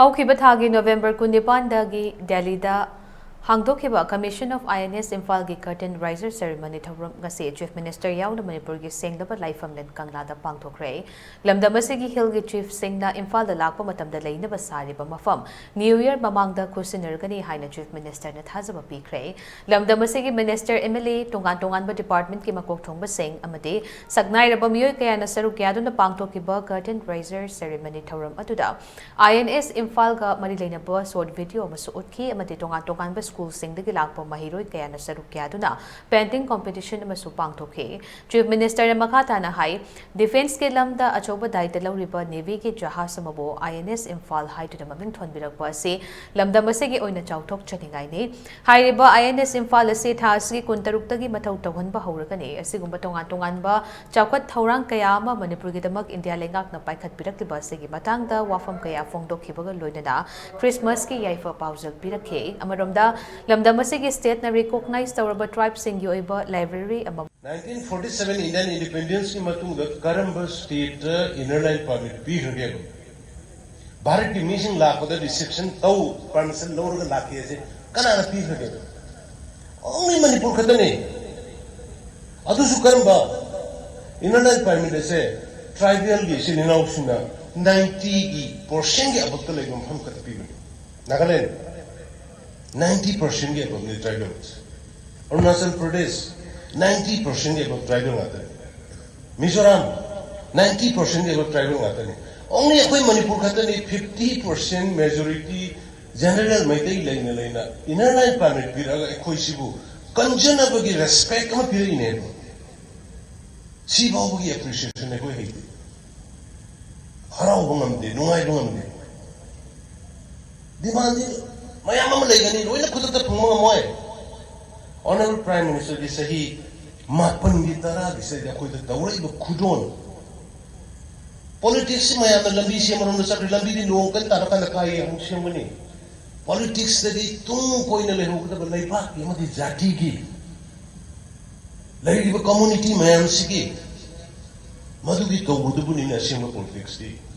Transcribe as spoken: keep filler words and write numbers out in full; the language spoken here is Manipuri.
ꯍꯧꯈꯤꯕ ꯊꯥꯒꯤ ꯅꯣꯕꯦꯝꯕꯔ ꯀꯨꯟꯅꯤꯄꯥꯟꯗꯒꯤ ꯗꯦꯜꯂꯤꯗ ꯍꯥꯡꯗꯣꯛꯈꯤꯕ Commission of I N S ꯏꯝꯐꯥꯜꯒꯤ Curtain Raiser Ceremony ꯊꯧꯔꯝ ꯉꯁꯤ Chief Minister ꯌꯥꯎꯅ ꯃꯅꯤꯄꯨꯔꯒꯤ ꯁꯦꯡꯂꯕ ꯂꯥꯏꯐꯝꯂꯦꯟ ꯀꯪꯂꯥꯗ ꯄꯥꯡꯊꯣꯛꯈ꯭ꯔꯦ꯫ ꯂꯝꯗꯝ ꯑꯁꯤꯒꯤ ꯍꯤꯜꯒꯤ ꯆꯤꯐꯁꯤꯡꯅ ꯏꯝꯐꯥꯜꯗ ꯂꯥꯛꯄ ꯃꯇꯝꯗ ꯂꯩꯅꯕ ꯁꯥꯔꯤꯕ ꯃꯐꯝ ꯅ꯭ꯌꯨ ꯌꯔ ꯃꯃꯥꯡꯗ ꯈꯨꯠꯁꯤꯟꯅꯔꯒꯅꯤ ꯍꯥꯏꯅ Chief Ministerꯅ ꯊꯥꯖꯕ ꯄꯤꯈ꯭ꯔꯦ꯫ ꯂꯝꯗꯝ ꯑꯁꯤꯒꯤ ꯃꯤꯅꯤꯁꯇꯔ, M L A, ꯇꯣꯉꯥꯟ ꯇꯣꯉꯥꯟꯕ ꯗꯤꯄꯥꯔꯠꯃꯦꯟꯠꯀꯤ ꯃꯀꯣꯛ ꯊꯣꯡꯕꯁꯤꯡ ꯑꯃꯗꯤ ꯁꯛꯅꯥꯏꯔꯕ ꯃꯤꯑꯣꯏ ꯀꯌꯥꯅ ꯁꯔꯨꯛ ꯌꯥꯗꯨꯅ ꯄꯥꯡꯊꯣꯛꯈꯤꯕ Curtain Raiser Ceremony ꯊꯧꯔꯝ ꯑꯗꯨꯗ I N S ꯏꯝꯐꯥꯜꯒ ꯃꯔꯤ ꯂꯩꯅꯕ short video ꯑꯃꯁꯨ ꯎꯠꯈꯤ ꯑꯃꯗꯤ ꯇꯣꯉꯥꯟ ꯇꯣꯉꯥꯟꯕ ꯁ꯭ꯀꯨꯜꯁꯤꯡꯗꯒꯤ ꯂꯥꯛꯄ ꯃꯍꯩꯔꯣꯏ ꯀꯌꯥꯅ ꯁꯔꯨꯛ ꯌꯥꯗꯨꯅ painting competition ꯑꯃꯁꯨ ꯄꯥꯡꯊꯣꯛꯈꯤ꯫ Chief Ministerꯅ ꯃꯈꯥ ꯇꯥꯅ ꯍꯥꯏ, ꯗꯤꯐꯦꯟꯁꯀꯤ ꯂꯝꯗ ꯑꯆꯧꯕ ꯗꯥꯏꯇ ꯂꯧꯔꯤꯕ ꯅꯦꯚꯤꯒꯤ ꯖꯍꯥꯖ ꯑꯃꯕꯨ I N S ꯏꯝꯐꯥꯜ ꯍꯥꯏꯗꯨꯅ ꯃꯃꯤꯡ ꯊꯣꯟꯕꯤꯔꯛꯄ ꯑꯁꯤ ꯂꯝꯗꯝ ꯑꯁꯤꯒꯤ ꯑꯣꯏꯅ ꯆꯥꯎꯊꯣꯛꯆꯅꯤꯡꯉꯥꯏꯅꯤ꯫ ꯍꯥꯏꯔꯤꯕ I N S ꯏꯝꯐꯥꯜ ꯑꯁꯤ ꯊꯥ ꯑꯁꯤꯒꯤ ꯀꯨꯟꯇꯔꯨꯛꯇꯒꯤ ꯃꯊꯧ ꯇꯧꯍꯟꯕ ꯍꯧꯔꯒꯅꯤ꯫ ꯑꯁꯤꯒꯨꯝꯕ ꯇꯣꯉꯥꯟ ꯇꯣꯉꯥꯟꯕ ꯆꯥꯎꯈꯠ ꯊꯧꯔꯥꯡ ꯀꯌꯥ ꯑꯃ ꯃꯅꯤꯄꯨꯔꯒꯤꯗꯃꯛ ꯏꯟꯗꯤꯌꯥ ꯂꯩꯉꯥꯛꯅ ꯄꯥꯏꯈꯠꯄꯤꯔꯛꯂꯤꯕ ꯑꯁꯤꯒꯤ ꯃꯇꯥꯡꯗ ꯋꯥꯐꯝ ꯀꯌꯥ ꯐꯣꯡꯗꯣꯛꯈꯤꯕꯒ ꯂꯣꯏꯅꯅ ꯈ꯭ꯔꯤꯁꯃꯁꯀꯤ ꯌꯥꯏꯐ ꯄꯥꯎꯖꯦꯜ ꯄꯤꯔꯛꯈꯤ꯫ ꯑꯃꯔꯣꯝꯗ, ꯂꯝꯗꯝ ꯑꯁꯤꯒꯤ ꯁ꯭ꯇꯦꯠꯅ ꯔꯤꯀꯣꯛꯅꯥꯏꯖ ꯇꯧꯔꯕ ꯇ꯭ꯔꯥꯏꯕꯁꯤꯡꯒꯤ ꯑꯣꯏꯕ ꯂꯥꯏꯕ꯭ꯔꯦꯔꯤ ꯑꯃ nineteen forty seven Indian Independence ꯀꯤ ꯃꯇꯨꯡꯗ ꯀꯔꯝꯕ ꯁ꯭ꯇꯦꯠꯇ ꯏꯟꯅꯔ ꯂꯥꯏꯟ ꯄꯥꯔꯃꯤꯠ ꯄꯤꯈ꯭ꯔꯒꯦꯕ? ꯚꯥꯔꯠꯀꯤ ꯃꯤꯁꯤꯡ ꯂꯥꯛꯄꯗ ꯔꯤꯁꯦꯞꯁꯟ ꯇꯧ, ꯄꯥꯔꯃꯤꯁꯟ ꯂꯧꯔꯒ ꯂꯥꯛꯈꯤ ꯍꯥꯏꯁꯦ ꯀꯅꯥꯅ ꯄꯤꯈ꯭ꯔꯒꯦꯕ? Only ꯃꯅꯤꯄꯨꯔ ꯈꯛꯇꯅꯤ꯫ ꯑꯗꯨꯁꯨ ꯀꯔꯝꯕ? ꯏꯟꯅꯔ ꯂꯥꯏꯟ ꯄꯥꯔꯃꯤꯠ ꯑꯁꯦ ꯇ꯭ꯔꯥꯏꯕꯦꯜꯒꯤ ꯏꯆꯤꯜ ꯏꯅꯥꯎꯁꯤꯡꯅ ninety ꯒꯤ percent ꯒꯤ ꯑꯕꯞꯇ ꯂꯩꯕ ꯃꯐꯝ ꯈꯛꯇ ꯄꯤꯕꯅꯤ꯫ ꯅꯥꯒꯥꯂꯦꯟ ninety percent ꯒꯤ ꯑꯕꯞꯅꯤ tribal. Arunachal Pradesh ninety percent ꯒꯤ ꯑꯕꯞ ꯇ꯭ꯔꯥꯏꯕꯦꯜ ꯉꯥꯛꯇꯅꯤ꯫ ꯃꯤꯖꯣꯔꯥꯝ ninety percent ꯒꯤ ꯑꯕꯞ ꯇ꯭ꯔꯥꯏꯕꯦꯜ ꯉꯥꯛꯇꯅꯤ꯫ Only ꯑꯩꯈꯣꯏ ꯃꯅꯤꯄꯨꯔ ꯈꯛꯇꯅꯤ fifty percent majority general Meitei ꯂꯩꯅ ꯂꯩꯅ ꯏꯟꯅꯔ ꯂꯥꯏꯟ ꯄꯥꯔꯃꯤꯠ ꯄꯤꯔꯛꯑꯒ ꯑꯩꯈꯣꯏꯁꯤꯕꯨ ꯀꯟꯖꯅꯕꯒꯤ respect ꯑꯃ ꯄꯤꯔꯛꯏꯅꯦꯕ꯫ ꯁꯤ ꯐꯥꯎꯕꯒꯤ appreciation ꯑꯩꯈꯣꯏ ꯍꯩꯇꯦ꯫ ꯍꯔꯥꯎꯕ ꯉꯝꯗꯦ, ꯅꯨꯡꯉꯥꯏꯕ ꯉꯝꯗꯦ꯫ Demandꯗꯤ ꯃꯌꯥꯝ ꯑꯃ ꯂꯩꯒꯅꯤ, ꯂꯣꯏꯅ ꯈꯨꯗꯛꯇ ꯐꯪꯕ ꯉꯝꯃꯣꯏ꯫ Honourable Prime Ministerꯒꯤ ꯆꯍꯤ ꯃꯥꯄꯟꯒꯤ ꯇꯔꯥꯒꯤ ꯆꯍꯤꯗ ꯑꯩꯈꯣꯏꯗ ꯇꯧꯔꯛꯏꯕ ꯈꯨꯗꯣꯜ꯫ Politicsꯁꯤ ꯃꯌꯥꯝꯅ ꯂꯝꯕꯤ ꯁꯦꯝꯕꯔꯣꯝꯗ ꯆꯠꯈ꯭ꯔꯦ, ꯂꯝꯕꯤꯗꯤ ꯅꯣꯡ ꯀꯟꯅ ꯇꯥꯔꯀꯥꯟꯗ ꯀꯥꯏꯌꯦ, ꯑꯃꯨꯛ ꯁꯦꯝꯒꯅꯤ꯫ Politicsꯇꯗꯤ ꯇꯨꯡ ꯀꯣꯏꯅ ꯂꯩꯍꯧꯒꯗꯕ ꯂꯩꯕꯥꯛꯀꯤ ꯑꯃꯗꯤ ꯖꯥꯇꯤꯒꯤ ꯂꯩꯔꯤꯕ community ꯃꯌꯥꯝꯁꯤꯒꯤ ꯃꯗꯨꯒꯤ ꯀꯧꯕꯗꯨꯕꯨꯅꯤꯅ ꯑꯁꯦꯡꯕ politicsꯇꯤ꯫